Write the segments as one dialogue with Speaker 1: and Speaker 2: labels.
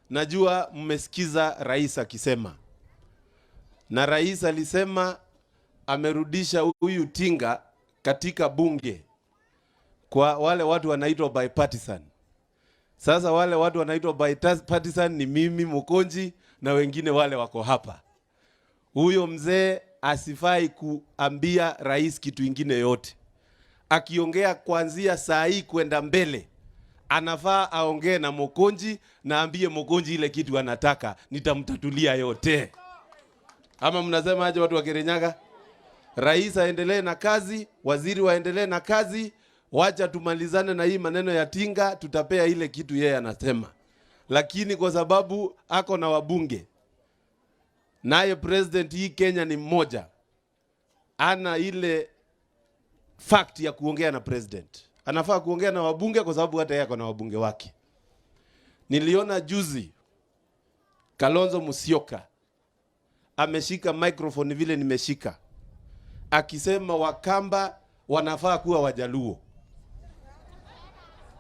Speaker 1: Najua mmesikiza rais akisema, na rais alisema amerudisha huyu Tinga katika bunge kwa wale watu wanaitwa bipartisan. Sasa wale watu wanaitwa bipartisan ni mimi Mukunji na wengine wale wako hapa. Huyo mzee asifai kuambia rais kitu ingine yote. Akiongea kuanzia saa hii kwenda mbele, anafaa aongee na Mukunji na ambie Mukunji ile kitu anataka, nitamtatulia yote. Ama mnasema aje watu wa Kirinyaga? Rais aendelee na kazi, waziri waendelee na kazi, wacha tumalizane na hii maneno ya Tinga, tutapea ile kitu yeye anasema. Lakini kwa sababu ako na wabunge, naye president hii Kenya ni mmoja, ana ile fact ya kuongea na president, anafaa kuongea na wabunge kwa sababu hata yeye ako na wabunge wake. Niliona juzi Kalonzo Musyoka ameshika microphone vile nimeshika, akisema Wakamba wanafaa kuwa Wajaluo.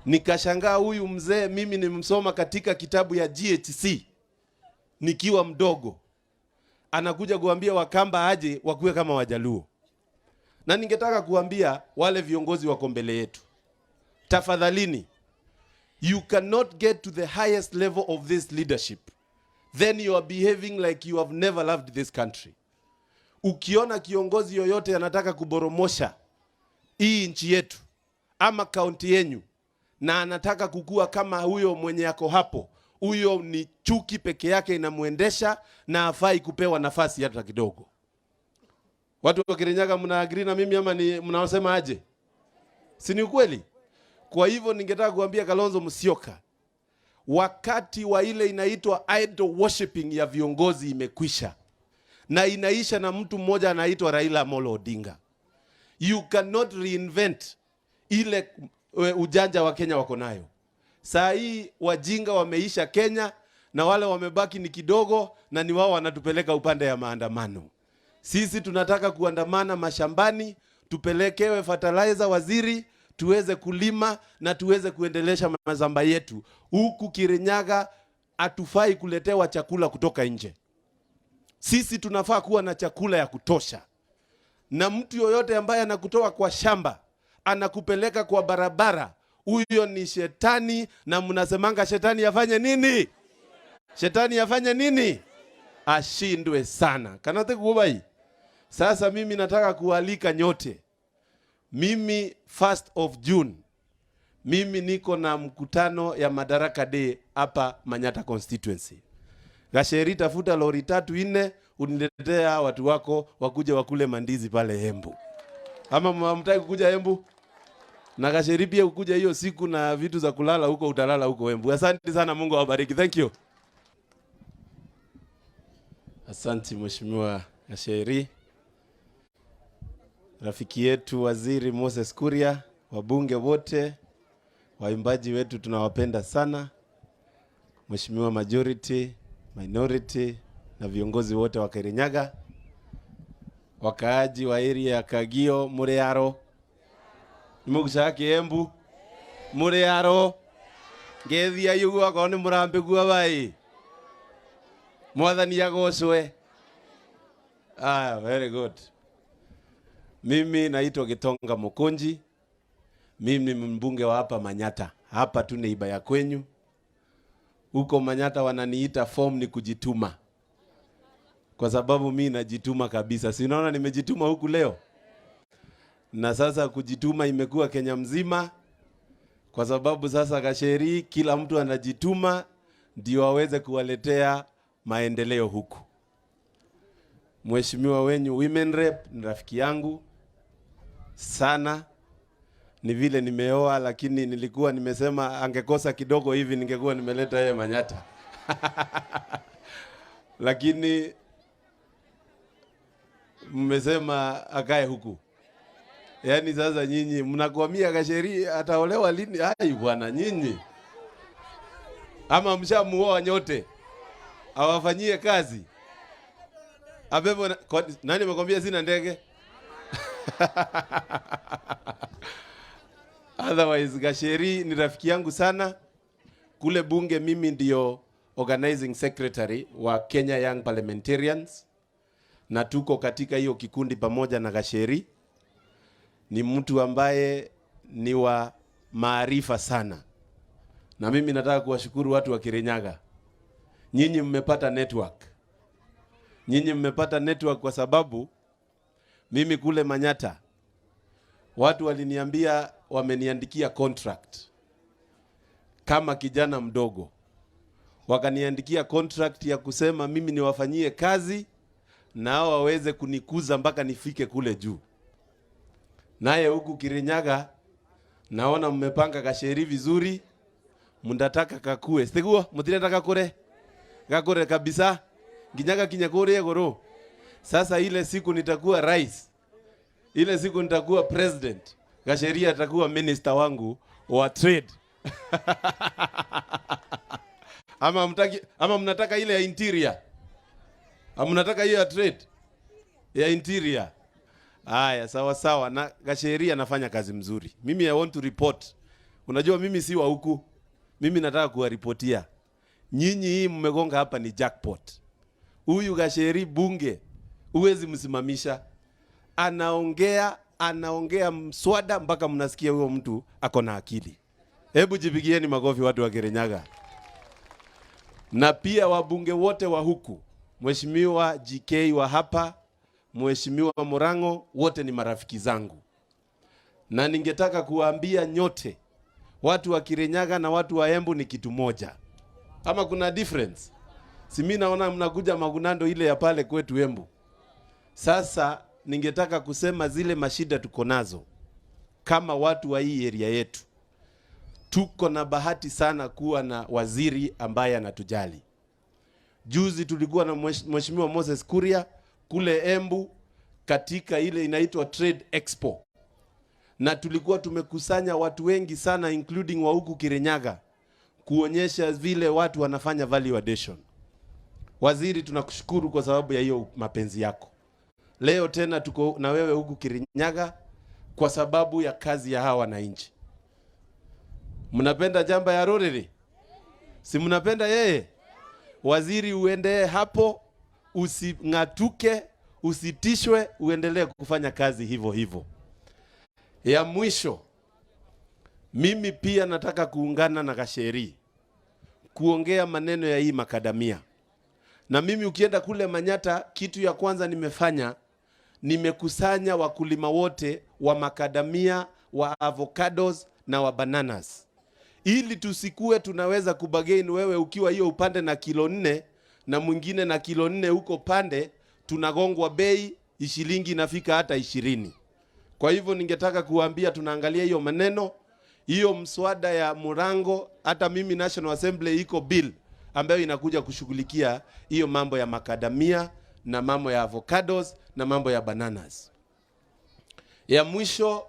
Speaker 1: Nikashangaa huyu mzee, mimi nimemsoma katika kitabu ya GHC nikiwa mdogo, anakuja kuambia Wakamba aje wakuwe kama Wajaluo. Na ningetaka kuambia wale viongozi wako mbele yetu, tafadhalini, you cannot get to the highest level of this leadership then you are behaving like you have never loved this country. Ukiona kiongozi yoyote anataka kuboromosha hii nchi yetu ama kaunti yenyu na anataka kukua kama huyo mwenye ako hapo, huyo ni chuki peke yake inamwendesha na hafai kupewa nafasi hata kidogo. Watu wa Kirinyaga, mna agree na mimi ama ni mnaosema aje? Si ni ukweli? Kwa hivyo ningetaka kuambia Kalonzo Musyoka, wakati wa ile inaitwa idol worshiping ya viongozi imekwisha, na inaisha na mtu mmoja anaitwa Raila Amolo Odinga. You cannot reinvent ile ujanja wa Kenya wako nayo. Saa hii wajinga wameisha Kenya na wale wamebaki ni kidogo, na ni wao wanatupeleka upande ya maandamano. Sisi tunataka kuandamana mashambani, tupelekewe fertilizer waziri, tuweze kulima na tuweze kuendelesha mashamba yetu. Huku Kirinyaga hatufai kuletewa chakula kutoka nje. Sisi tunafaa kuwa na chakula ya kutosha, na mtu yoyote ambaye anakutoa kwa shamba anakupeleka kwa barabara, huyo ni shetani. Na mnasemanga shetani afanye nini? Shetani afanye nini? Ashindwe sana. Kanate kubai. Sasa mimi nataka kualika nyote. Mimi 1st of June mimi niko na mkutano ya Madaraka Day hapa Manyata constituency. Gasheri, tafuta lori tatu nne, uniletea watu wako wakuje wakule mandizi pale Embu. Ama hamtaki kukuja Embu? Na Gasheri pia ukuja hiyo siku na vitu za kulala huko, utalala huko Embu. Asante sana, Mungu awabariki. Thank you. Asante Mheshimiwa Gasheri, rafiki yetu Waziri Moses Kuria, wabunge wote, waimbaji wetu tunawapenda sana, Mheshimiwa majority, minority na viongozi wote wa Kirinyaga, wakaaji wa area ya Kagio, Muriaro, nimugucaga Kiembu, Muriaro, ngethia yugu akorwo ni murambigua bai, Mwathani agocwe. Ah, very good. Mimi naitwa Gitonga Mukunji. Mimi ni mbunge wa hapa Manyata. Hapa tu neiba ya kwenyu. Huko Manyata wananiita form ni kujituma. Kwa sababu mi najituma kabisa. Si unaona nimejituma huku leo? Na sasa kujituma imekuwa Kenya mzima. Kwa sababu sasa Gasheri kila mtu anajituma ndio aweze kuwaletea maendeleo huku. Mheshimiwa wenyu women rep ni rafiki yangu sana. Ni vile nimeoa, lakini nilikuwa nimesema angekosa kidogo hivi ningekuwa nimeleta yeye Manyata. Lakini mmesema akae huku. Yaani sasa nyinyi mnakwamia Gasheri ataolewa lini? Ai bwana nyinyi. Ama mshamuoa nyote. Awafanyie kazi. Abebo na, nani amekwambia sina ndege? Otherwise Gasheri ni rafiki yangu sana. Kule bunge mimi ndio organizing secretary wa Kenya Young Parliamentarians, na tuko katika hiyo kikundi pamoja na Gasheri. Ni mtu ambaye ni wa maarifa sana, na mimi nataka kuwashukuru watu wa Kirinyaga. Nyinyi mmepata network, nyinyi mmepata network kwa sababu mimi kule Manyata watu waliniambia wameniandikia contract kama kijana mdogo, wakaniandikia contract ya kusema mimi niwafanyie kazi na hao waweze kunikuza mpaka nifike kule juu. Naye huku Kirinyaga naona mmepanga Gasheri vizuri, mndataka kakue siguo mutirenda gakure gakure kabisa nginya gakinye kuria iguru. Sasa ile siku nitakuwa rais, ile siku nitakuwa president, Gasheri atakuwa minister wangu wa trade. Ama mtaki, ama mnataka ile ya interior? Ama mnataka hiyo ya trade ya interior? Haya, sawa sawa. Na Gasheri anafanya kazi mzuri. Mimi I want to report. Unajua mimi si wa huku, mimi nataka kuwaripotia nyinyi, hii mmegonga hapa ni jackpot. Huyu Gasheri bunge huwezi msimamisha, anaongea anaongea mswada mpaka mnasikia huyo mtu ako na akili. Hebu jipigieni makofi watu wa Kirinyaga. Na pia wabunge wote wa huku, Mheshimiwa GK wa hapa, Mheshimiwa Murango, wote ni marafiki zangu, na ningetaka kuwaambia nyote, watu wa Kirinyaga na watu wa Embu ni kitu moja, ama kuna difference? Si mimi naona mnakuja Magunando ile ya pale kwetu Embu. Sasa ningetaka kusema zile mashida tuko nazo kama watu wa hii area yetu, tuko na bahati sana kuwa na waziri ambaye anatujali. Juzi tulikuwa na Mheshimiwa Moses Kuria kule Embu katika ile inaitwa Trade Expo, na tulikuwa tumekusanya watu wengi sana including wa huku Kirinyaga kuonyesha vile watu wanafanya value addition. Waziri, tunakushukuru kwa sababu ya hiyo mapenzi yako. Leo tena tuko na wewe huku Kirinyaga kwa sababu ya kazi ya hawa wananchi. Mnapenda jamba ya Rorere? Si mnapenda yeye? Waziri, uendee hapo, using'atuke, usitishwe, uendelee kufanya kazi hivyo hivyo. Ya mwisho, mimi pia nataka kuungana na Gasheri kuongea maneno ya hii makadamia. Na mimi ukienda kule Manyata, kitu ya kwanza nimefanya, nimekusanya wakulima wote wa makadamia, wa avocados na wa bananas, ili tusikue tunaweza kubargain, wewe ukiwa hiyo upande na kilo 4 na mwingine na kilo 4 huko pande, tunagongwa bei shilingi inafika hata 20. Kwa hivyo ningetaka kuambia tunaangalia hiyo maneno, hiyo mswada ya Murango, hata mimi National Assembly iko bill ambayo inakuja kushughulikia hiyo mambo ya makadamia na mambo ya avocados na mambo ya bananas. Ya mwisho